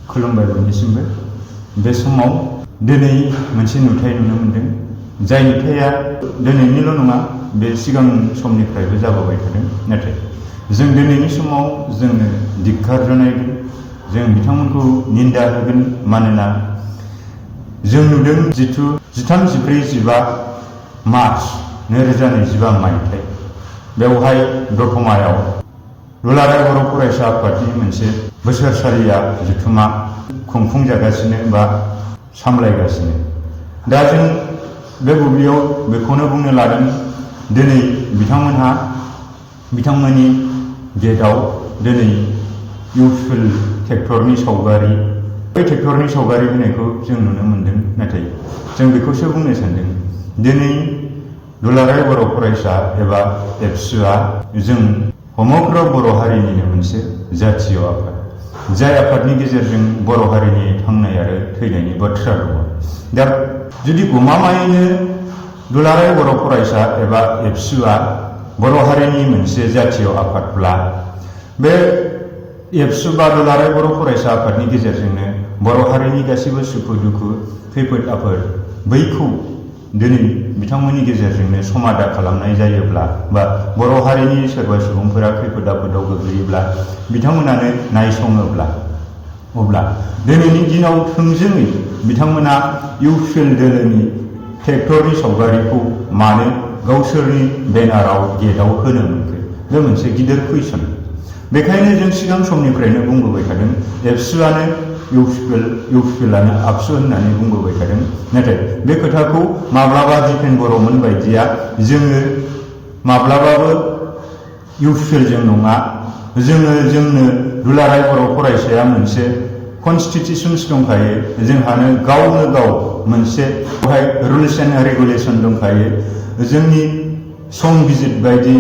खुलुमबाय बयनिसिमबो। बे समाव दिनै मोनसे नुथाय नुनो मोनदों। जाय नुथाया दिनैनिल' नङा, बे सिगां समनिफ्रायबो जाबोबाय थादों। नाथाय जों दिनैनि समाव जोङो धिक्कार जनायगोन, जों बिथांमोनखौ निन्दा होगोन। मानोना जों नुदों जिथु 13-14-15 मार्च 2025 मायथाइ, बेवहाय दतमायाव दुलाराय बर' फरायसा आफादनि मोनसे बोसोरसालिया जथुमा खुंफुंजागासिनो बा सामलायगासिनो। दा जों बे बुब्लियाव बेखौनो बुंनो लादों, दिनै बिथांमोननि गेटआव दिनै इउथफिल ट्रेक्टरनि सावगारि, बै ट्रेक्टरनि सावगारि होनायखौ जों नुनो मोन्दों। नाथाय जों बेखौसो बुंनो सानदों, दिनै दुलाराय बर' फरायसा एबा एबसुआ जों समग्र बर' हारिनिनो मोनसे जातीय आफाद, जाय आफादनि गेजेरजों बर' हारिनि थांनाय आरो थैनायनि बाथ्रा दङ। दा जुदि गमामायैनो दुलाराय बर' फरायसा एबा एबसुआ बर' हारिनि मोनसे जातीय आफादब्ला, बे एबसु बा दुलाराय बर' फरायसा आफादनि गेजेरजोंनो बर' हारिनि गासिबो सुखु दुखु खैफोद आफोद बैखौ दिनै बिथांमोननि गेजेरजोंनो समादा खालामनाय जायोब्ला, बा बर' हारिनि सोरबा सुबुंफोरा खैफोद आफोदाव गोग्लैयोब्ला बिथांमोनानो नायसङोब्ला, अब्ला दिनैनि दिनाव थोंजोङै बिथांमोना इउथफिल दोलोनि ट्रेक्टरनि सावगारिखौ मानो गावसोरनि बेनाराव गेटआव होनो मोनखो? बे मोनसे गिदिर कुइसन। बेखायनो जों सिगां समनिफ्रायनो बुंबोबाय थादों, एबसुआनो इउथफिलानो आबसु होननानै बुंबोबाय थादों। नाथाय बे खोथाखौ माब्लाबा दिपेन बर'मोन बायदिया जोङो माब्लाबाबो इउथफिलजों नङा, जोंनो दुलाराय बर' फरायसाया मोनसे कनस्टिटिउसन्स दंखायो, जोंहानो गावनो गाव मोनसे बेवहाय रुल्स एन्ड रेगुलेसन दंखायो, जोंनि संबिजित बायदि,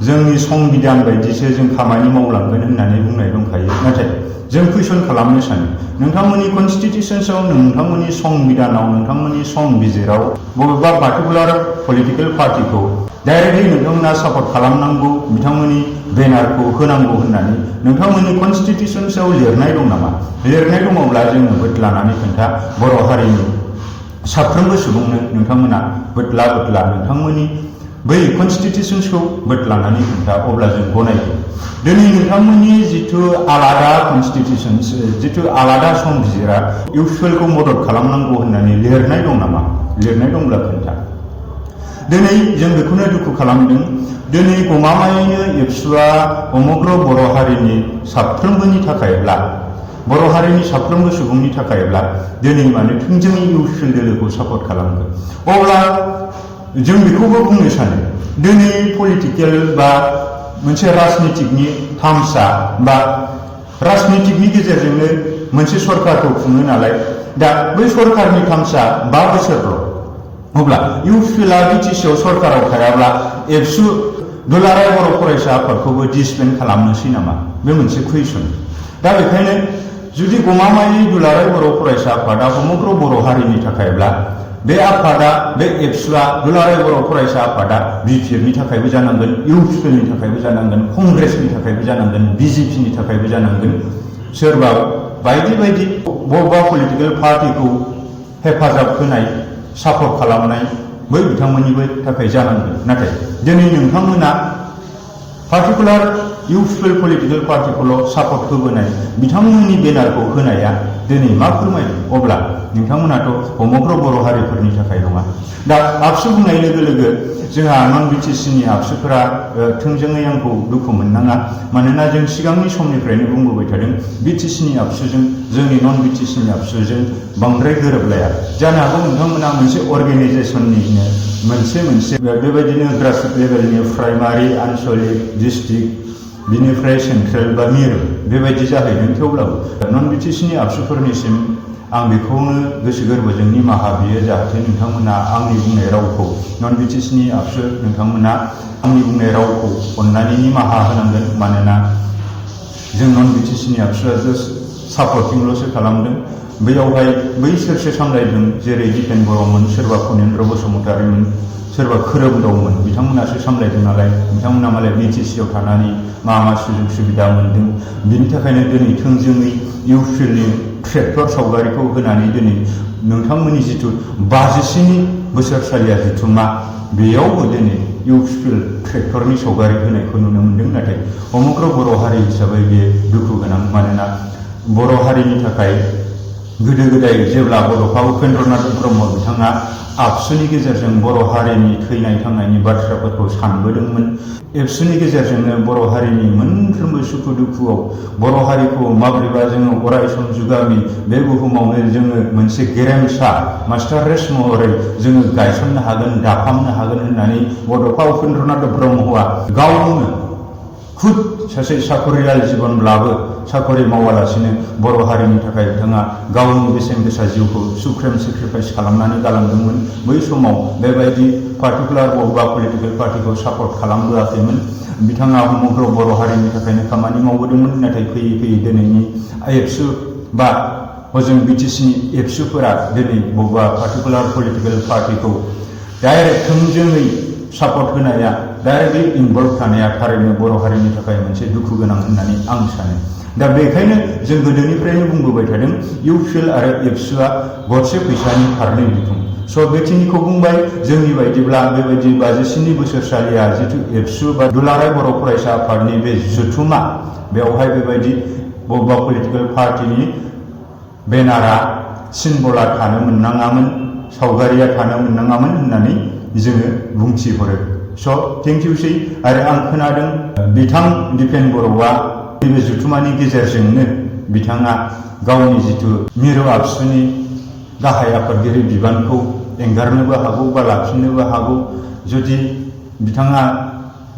जोंनि संबिधान बायदिसो जों खामानि मावलांगोन होननानै बुंनाय दंखायो। नाथाय जों कुइसन खालामनो सानो, नोंथांमोननि कनस्टिटिउसन्सआव, नोंथांमोननि संबिधानाव, नोंथांमोननि संबिजिराव बबेबा पार्टिकुलार पलिटिकेल पार्टिखौ डाइरेक्टलि नोंथांमोना सापर्ट खालामनांगौ, बिथांमोननि बेनारखौ होनांगौ होननानै नोंथांमोननि कनस्टिटिउसन्सआव लिरनाय दं नामा? लिरनाय दङब्ला जोङो बोदलानानै खोन्था, बर' हारिनि साफ्रोमबो सुबुंनो नोंथांमोना बोदला नोंथांमोननि बै कनस्टिटिउसन्सखौ बोदलानानै खोन्था, अब्ला जों गनायगोन। दिनै नोंथांमोननि जिथु आलादा कनस्टिटिउसन्स, जिथु आलादा संबिजिरा इउथफिलखौ मदद खालामनांगौ होननानै लिरनाय दं नामा? लिरनाय दंब्ला खोन्था। दिनै जों बेखौनो दुखु खालामदों, दिनै गमामायैनो एबसुआ समग्र बर' हारिनि साफ्रोमबोनि थाखायब्ला, बर' हारिनि साफ्रोमबो सुबुंनि थाखायब्ला दिनै मानो थोंजोङै इउथफिल दोलोखौ सापर्ट खालामगोन? अब्ला जों बेखौबो बुंनो सानो, दिनै पलिटिकेल बा मोनसे राजनितिकनि थामसा, बा राजनितिकनि गेजेरजोंनो मोनसे सरकारखौ खुङो नालाय, दा बै सरकारनि थामसा 5 बोसोरल'। अब्ला इउथफिलआ बिटिसिआव सरकाराव थायाब्ला एबसु दुलाराय बर' फरायसा आफादखौबो डिसबेन्ड खालामनोसै नामा? बे मोनसे कुइसन। दा बेखायनो जुदि गमामायै दुलाराय बर' फरायसा आफादा समग्र बर' हारिनि थाखायब्ला, बे आफादा, बे एबसुआ, दुलाराय बर' फरायसा आफादा बिपिएफनि थाखायबो जानांगोन, इउथफिलनि थाखायबो जानांगोन, कंग्रेसनि थाखायबो जानांगोन, बिजेपिनि थाखायबो जानांगोन, सोरबा बायदि बबेबा पलिटिकेल पार्टिखौ हेफाजाब होनाय, सापर्ट खालामनाय, बै बिथांमोननिबो थाखाय जानांगोन। नाथाय दिनै नोंथांमोना पार्टिकुलार इउथफिल पलिटिकेल पार्टिखौल' सापर्ट होबोनाय, बिथांमोननि बेनारखौ होनाया दिनै मा फोरमायदों? अब्ला नोंथांमोनाथ' समग्र बर' हारिफोरनि थाखाय नङा। दा आबसु बुंनाय लोगो लोगो जोंहा नन बिटिसिनि आबसुफोरा थोंजोङै आंखौ दुखु मोननाङा, मानोना जों सिगांनि समनिफ्रायनो बुंबोबाय थादों, बिटिसिनि आबसुजों जोंनि नन बिटिसिनि आबसुजों बांद्राय गोरोबलाया। जानो हागौ नोंथांमोना मोनसे अर्गेनाइजेसननिनो मोनसे बेबायदिनो ग्रासरुट लेभेलनि प्राइमारि, आनसलिक, डिस्ट्रिक्ट, बिनिफ्राय सेन्ट्रेल बा मिरु बेबायदि जाहैदों। थेवब्लाबो नन बिटिसिनि आबसुफोरनिसिम आं बेखौनो गोसो गोरबोजों निमाहा बियो, जाहाथे नोंथांमोना आंनि बुंनाय रावखौ, नन बिटिसिनि आबसु नोंथांमोना आंनि बुंनाय रावखौ अननानै निमाहा होनांगोन। मानोना जों नन बिटिसिनि आबसुआ जास्ट सापर्टिंल'सो खालामदों। बैयावहाय बैसोरसो सामलायदों, जेरै दिपेन बर'मोन, सोरबा फनेन्द्र बसुमतारीमोन, सोरबा खोरोमदावमोन, बिथांमोनासो सामलायदों नालाय, बिथांमोना मालाय बिटिसिआव थानानै मा सुजुग सुबिदा मोन्दों। बिनि थाखायनो दिनै थोंजोङै इउथफिलनि ट्रेक्टर सावगारिखौ होनानै दिनै नोंथांमोननि जिथु 57 बोसोरसालिया जथुम्मा बेयावबो दिनै इउपिपिएल ट्रेक्टरनि सावगारि होनायखौ नुनो मोन्दों। नाथाय समग्र बर' हारि हिसाबै बे दुखु गोनां। मानोना बर' हारिनि थाखाय गोदो गोदाय जेब्ला बड'फा उपेन्द्रनाथ ब्रह्म बिथाङा आबसुनि गेजेरजों बर' हारिनि थैनाय थांनायनि बाथ्राफोरखौ सानबोदोंमोन। एबसुनि गेजेरजोंनो बर' हारिनि मोनफ्रोमबो सुखु दुखुआव बर' हारिखौ माबोरैबा जोङो अरायसम जुगामि बे बुहुमावनो जोङो मोनसे गेरेमसा मास्टार रेस महरै जोङो गायसननो हागोन, दाफामनो हागोन होननानै बड'फा उपेन्द्रनाथ ब्रह्मआ गावनो खुद सासे साखरियाल जीबनब्लाबो साखरि मावालासिनो बर' हारिनि थाखाय बिथाङा गावनि बेसेन गोसा जिउखौ सुख्रेम सेक्रिफाइस खालामनानै गालांदोंमोन। बै समाव बेबायदि पार्टिकुलार बबेबा पलिटिकेल पार्टिखौ सापर्ट खालामबोआखैमोन। बिथाङा समग्र बर' हारिनि थाखायनो खामानि मावबोदोंमोन। नाथाय फैयै फैयै दिनैनि एबसु बा हजों बिटिसिनि एबसुफोरा दिनै बबेबा पार्टिकुलार पलिटिकेल पार्टिखौ डाइरेक्ट थोंजोङै सापर्ट होनाया, डाइरेक्टलि इनभल्भ थानाया थारैनो बर' हारिनि थाखाय मोनसे दुखु गोनां होननानै आं सानो। दा बेखायनो जों गोदोनिफ्रायनो बुंबोबाय थादों इउपिपिएल आरो एबसुआ गरसे फैसानि फारनै बिखुं। स' बेखिनिखौ बुंबाय। जोंनि बायदिब्ला बेबायदि 57 बोसोरसालिया जिथु एबसु बा दुलाराय बर' फरायसा आफादनि बे जथुम्मा बेवहाय बेबायदि बबेबा पलिटिकेल पार्टिनि बेनारा सिम्बला थानो मोननाङामोन, सावगारिया थानो मोननाङामोन होननानै जोङो बुंथिहरो। स' थेंक इउसै। आरो आं खोनादों बिथां दिपेन बर'आ बे जथुम्मानि गेजेरजोंनो बिथाङा गावनि जिथु मिरु आबसुनि गाहाय आफादगिरि बिबानखौ एंगारनोबो हागौ बा लाफिननोबो हागौ। जुदि बिथाङा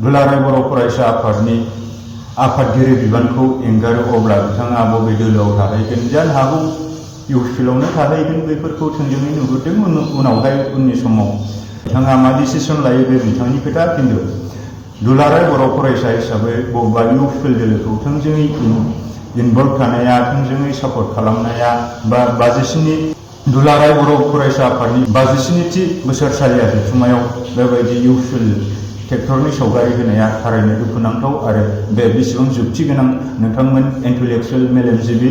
दुलाराय बर' फरायसा आफादनि आफादगिरि बिबानखौ एंगारो अब्ला बिथाङा बबे दोलोआव थाहैगोन? जानो हागौ इउपिपिएलआवनो थाहैगोन। बेफोरखौ थोंजोङै नुहुरदों। उनावहाय उननि समाव बिथाङा मा डिसिसन लायो बे बिथांनि खोथा। खिन्थु दुलाराय बर' फरायसा हिसाबै बबेबा इउपिपिएल दोलोखौ थोंजोङै इनभल्भ थानाया, थोंजोङै सापर्ट खालामनाया बा 57 दुलाराय बर' फरायसा आफादनि 57थि बोसोरसालिया जथुम्मायाव बेबायदि इउपिपिएल ट्रेक्टरनि सावगारि होनाया थारैनो दुखुनांथाव। आरो बे बेसेबां जुक्ति गोनां नोंथांमोन इन्टेलेक्सुयेल मेलेमजिबि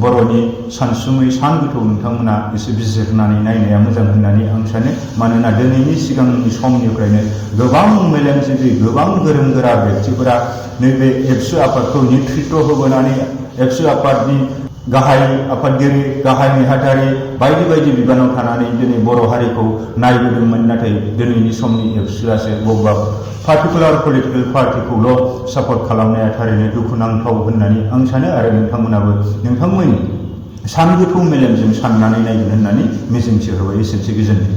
बर'नि सानसुमै सान गोथौ नोंथांमोना एसे बिजिरनानै नायनाया मोजां होननानै आं सानो। मानोना दिनैनि सिगांनि समनिफ्रायनो गोबां मेलेमजिबि, गोबां गोरों गोरा व्यक्तिफोरा नैबे एबसु आफादखौ नेतृत्व होबोनानै एबसु आफादनि गाहाय आफादगिरि, गाहाय नेहाथारि बायदि बायदि बिबानाव थानानै दिनै बर' हारिखौ नायबोदोंमोन। नाथाय दिनैनि समनि एबसुआसो बबेबा पार्टिकुलार पलिटिकेल पार्टिखौल' सापर्ट खालामनाया थारैनो दुखुनांथाव होननानै आं सानो। आरो नोंथांमोनाबो नोंथांमोननि सान गोथौ मेलेमजों साननानै नायगोन होननानै मिजिंथिहरबाय। एसेनोसै, गोजोन्थों।